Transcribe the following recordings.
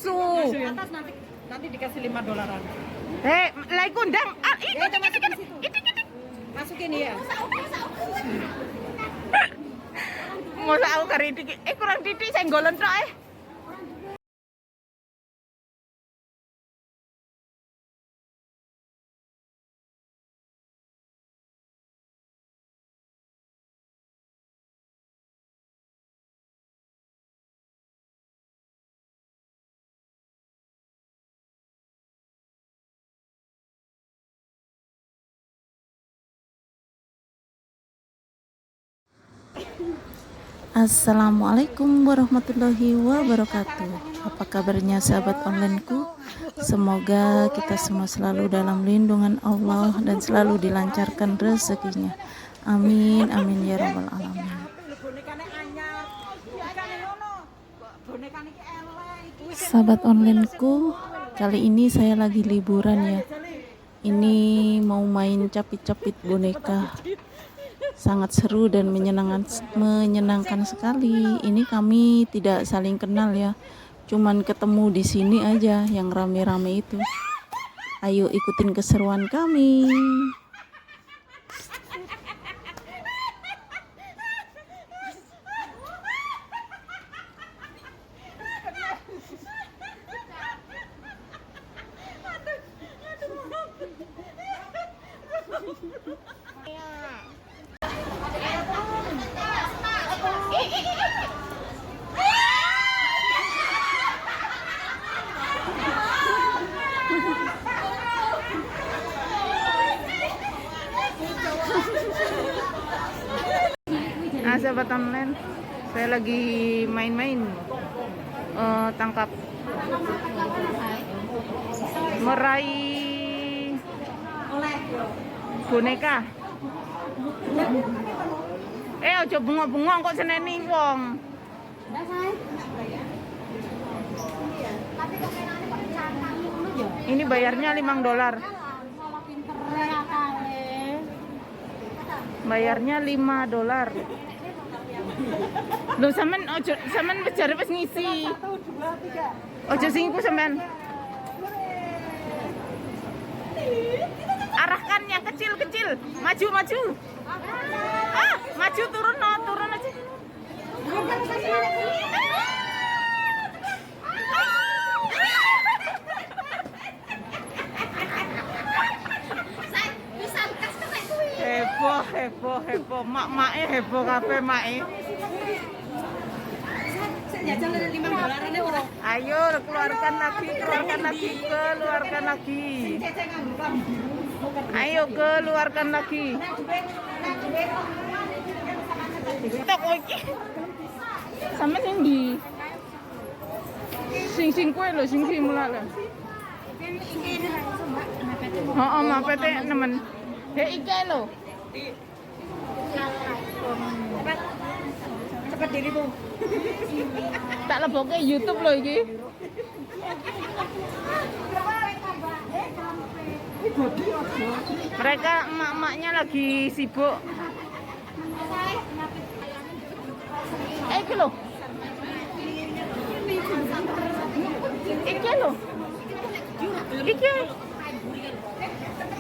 Nesu. Atas nanti nanti dikasih 5 dolaran. Eh, lah iku ndang. Ah, iku Ya, udah masuk iki di situ. iki iki. Masukin ya. Masa aku kari titik, eh kurang titik senggolan tok eh. Assalamualaikum warahmatullahi wabarakatuh. Apa kabarnya sahabat onlineku? Semoga kita semua selalu dalam lindungan Allah dan selalu dilancarkan rezekinya. Amin amin ya rabbal alamin. Bonekane anyar. Bonekane ngono. Bonekane iki elek iki. Sahabat onlineku, kali ini saya lagi liburan ya. Ini mau main capit-capit boneka. Sangat seru dan menyenangkan, menyenangkan sekali. Ini kami tidak saling kenal ya. Cuman ketemu di sini aja yang rame-rame itu. Ayo ikutin keseruan kami. Nah, sahabat online, saya lagi main-main tangkap meraih boneka. Eh, ojo bengok-bengok kok seneni wong. Ini bayarnya 5 dolar. Bayarnya 5 dolar. Lho sampean ojo sampean wis jare wis ngisi. 1 2 3. Ojo sing iku sampean. Arahkan yang kecil-kecil. Maju, maju. Ah, maju turun no, turun aja. Heboh, heboh, heboh. Mak-make heboh kabeh make. Jajal 5 dolarane ora. Ayo keluarkan lagi, keluarkan lagi, keluarkan lagi. Cecek nganggo klambi biru. Ayo keluarkan lagi. Nek duwe, nek duwe Tok iki. Sampe sing ndi? Sing sing kowe lho, sing sing mulak lho. Heeh, mapete nemen. Heh iki lho. Cepet. Cepet dirimu. Tak lebokke YouTube lho iki. Mereka emak-emaknya lagi sibuk. Eh, iki lho. Iki lho. Iki.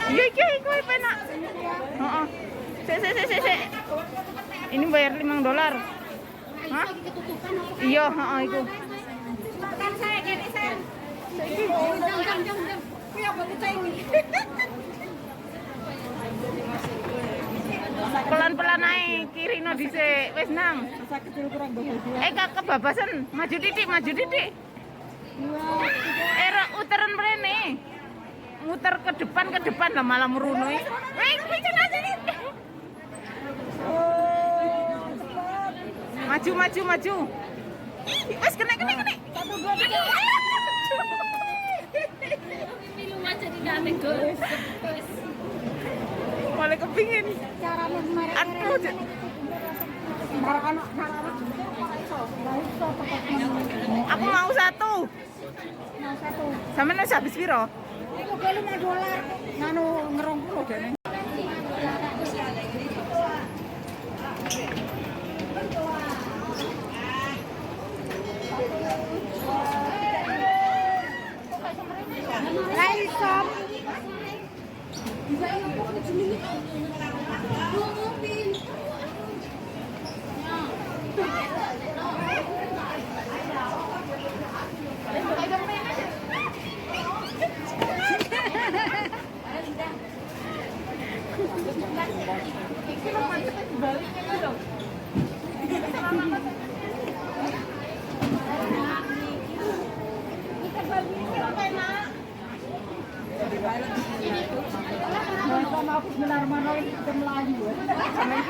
Iya iki iku penak. Heeh. Sik sik sik sik sik. Ini bayar 5 dolar. Hah? Iya, heeh iku. Cepetan saya kene saya. Kuwi apa kucing iki? Pelan-pelan ae kirino dhisik. Wis nang. Masa kecil kurang bahagia. Eh kak kebabasan, maju titik, maju titik. Eh uteran mrene. Muter ke depan lah malah meruno. Eh, kuwi cenah sini. Maju, maju, maju. Ih, wis kena, kena, kena. 1 2 3. Malah kepingin. Aduh, aku mau satu. Mau satu. Sampeyan wis habis piro? Iku 5 dolar. Nganu 20 dene.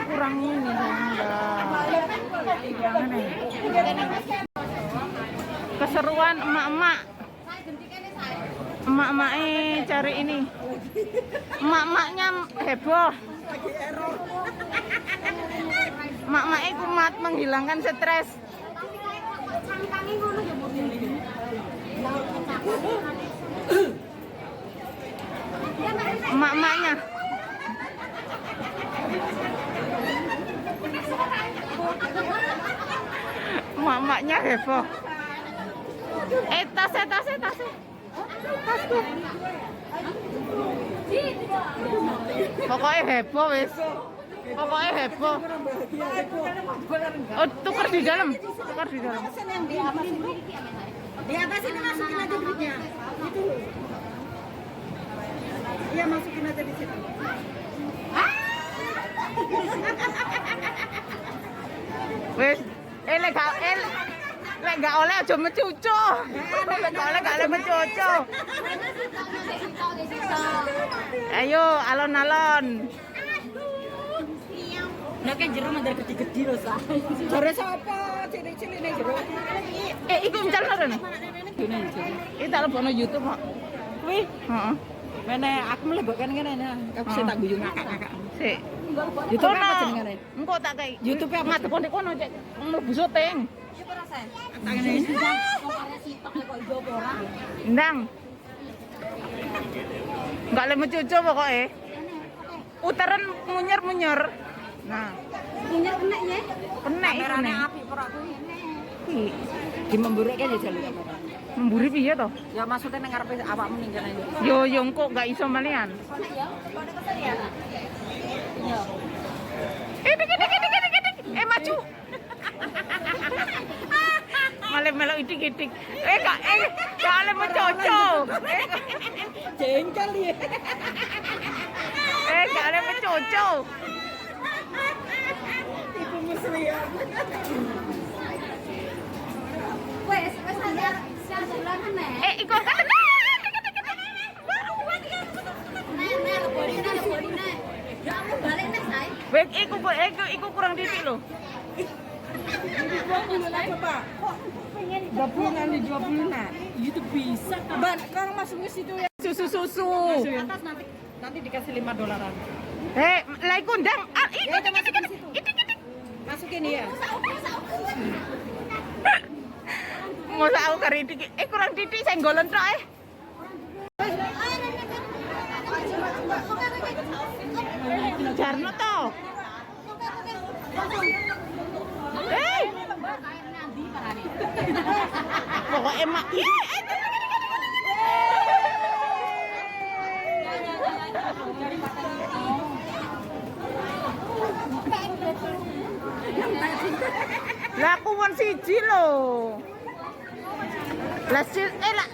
Kurang ini keseruan emak-emak. Emak-emak cari ini. Emak-emaknya heboh. Emak-emaknya kumat menghilangkan stres. Emak-emaknya. Emak-emaknya heboh. Tasnya, tasnya, tasnya. Tasku. Pokoknya heboh wis. Pokoknya heboh. Oh, tukar di dalam. Tukar di dalam. Di atas ini masukin aja duitnya. Itu. Iya, masukin aja di situ. Wis, lek gak oleh aja mecucu. Lek gak oleh gak oleh mecucu. Ayo alon-alon. Nek kan jero mandar gede-gede lho, Sa. Jare sapa? Cilik-cilik ning jero. Iku encal ora nih? Iki tak lebokno YouTube kok. Kuwi. Heeh. Mene aku mlebokke ngene nah. Aku sik tak guyu ngakak-ngakak. Sik. YouTube apa jenengane? Engko tak kei. YouTube apa? Ngadep ndek kono cek mlebu syuting. Ndang. Enggak le mecucu pokoknya. Uteren munyer-munyer. Nah, Munyer kena ya? kena iku Kamerane nih. apik ora kuwi. Di membureke ya jaluk kamera. Memburi piye to? Ya maksudnya ning ngarepe awakmu ning kene. Yo yo engko gak iso malian. Dik dik dik dik dik. Maju. Malah melok idik-idik. Gak gak oleh mecoco. Jengkel ya. Gak oleh mecoco. Ibu muslihat. Wes, wes anyar jalan meneh. Iku kan. Nek lebone lebone. Ya aku balik nek sae. Wes iku iku kurang titik lho. Gabungan di 20 nah. Itu bisa. Ban, kang masuk ke situ ya. Susu-susu. Atas nanti dikasih 5 dolaran. Lah iku ndang. Ah, iku Ya, udah masukin situ. Itik itik. Masukin ya. Masa aku kari itik. Kurang titik senggolan tok eh. Jarno to. Pokoknya mak. Lah aku won siji lho. Lah lah.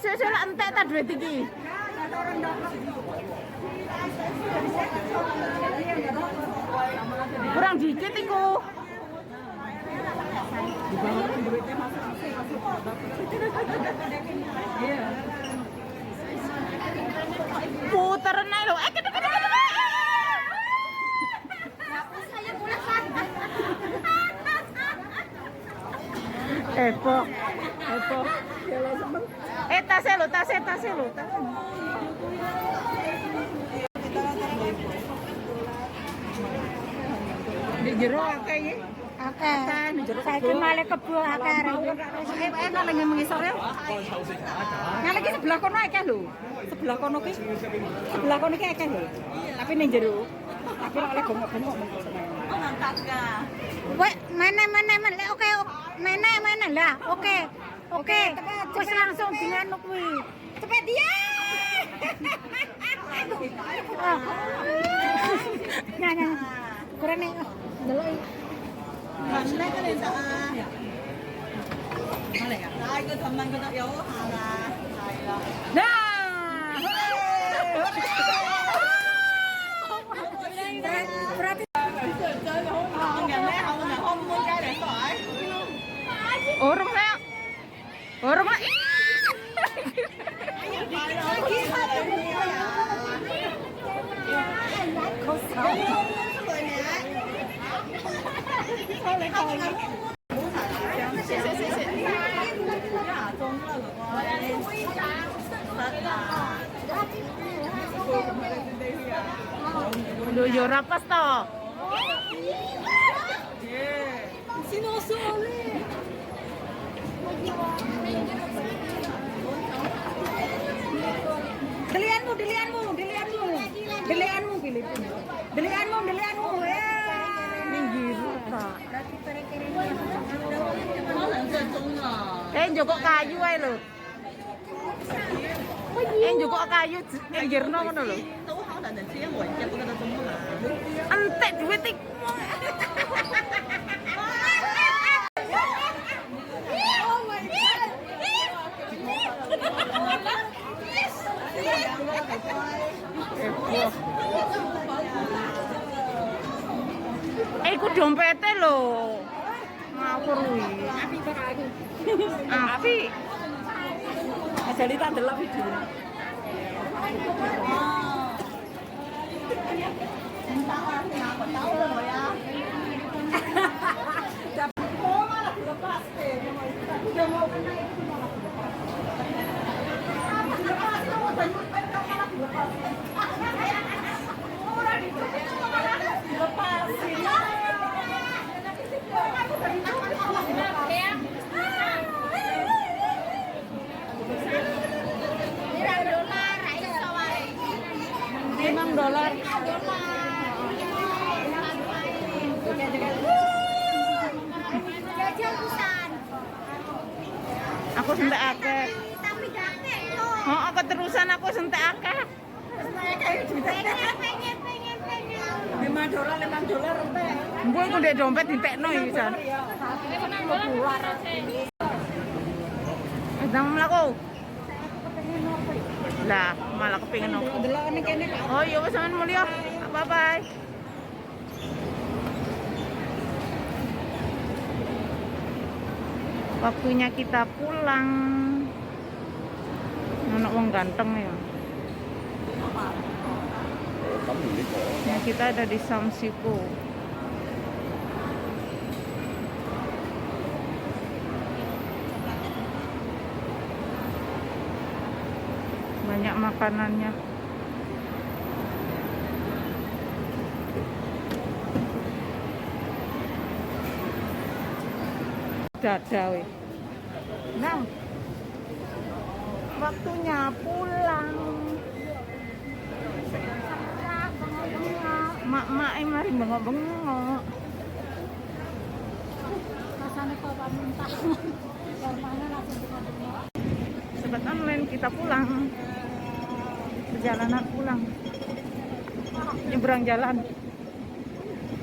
Suwe-suwe lah entek ta duit iki. Kurang dikit iku. Puteren ae lho. Kedek kedek kedek. Heboh. Heboh. Tasnya lho, tasnya, tasnya lho, tasnya. Di jero akeh iki. Akeh. Saiki malah kebo akeh. Enak lagi mengisor ya. Nah, lagi sebelah kono akeh lho. Sebelah kono ki. Sebelah kono ki akeh lho. Tapi ning jero. Tapi ora oleh bongok-bongok mengko seneng. Wek, mana mana mana oke, mana mana lah. Oke. Oke. Terus langsung dengan kuwi. Cepet dia. Rene. Delok iki. Nah. Berarti Urung saya. Urung lah. Lho yo ora pas to. Delianmu, delianmu, delianmu. Delianmu pilih. Delianmu, delianmu. Minggir ta. Eh njukuk kayu ae lho. Eh njukuk kayu minggirno ngono lho. Entek duit iki. Eh iku dompete lho. Ngawur kuwi. Apik. Ajali tak delok video. $5. Jajal pisan. Aku sentek akeh. Tapi gak akeh yo. Heeh, keterusan aku sentek akeh. Pengen pengen pengen pengen. $5, $5 entek. Mbok iku ndek dompet dintekno iki jan. Eh, ndang mlaku. Lah, malah kepengin opo. Delok ning kene Pak. Oh iya wis sampean mulya. Bye bye. Waktunya kita pulang. Ono wong ganteng ya. Ya, kita ada di Samsiko. Banyak makanannya. Dadah we. Nah, waktunya pulang. Mak-mak mari bengok-bengok. Rasane kok muntah. Warnanya langsung bengok-bengok. Sobat online, kita pulang. Perjalanan pulang. Nyebrang jalan.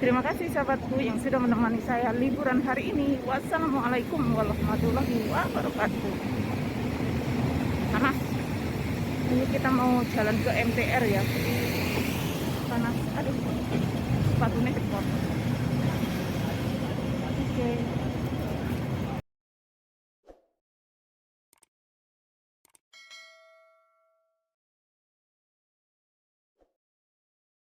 Terima kasih sahabatku yang sudah menemani saya liburan hari ini. Wassalamualaikum warahmatullahi wabarakatuh. Panas. Ini kita mau jalan ke MTR ya. Panas. Aduh. Sepatunya cepot.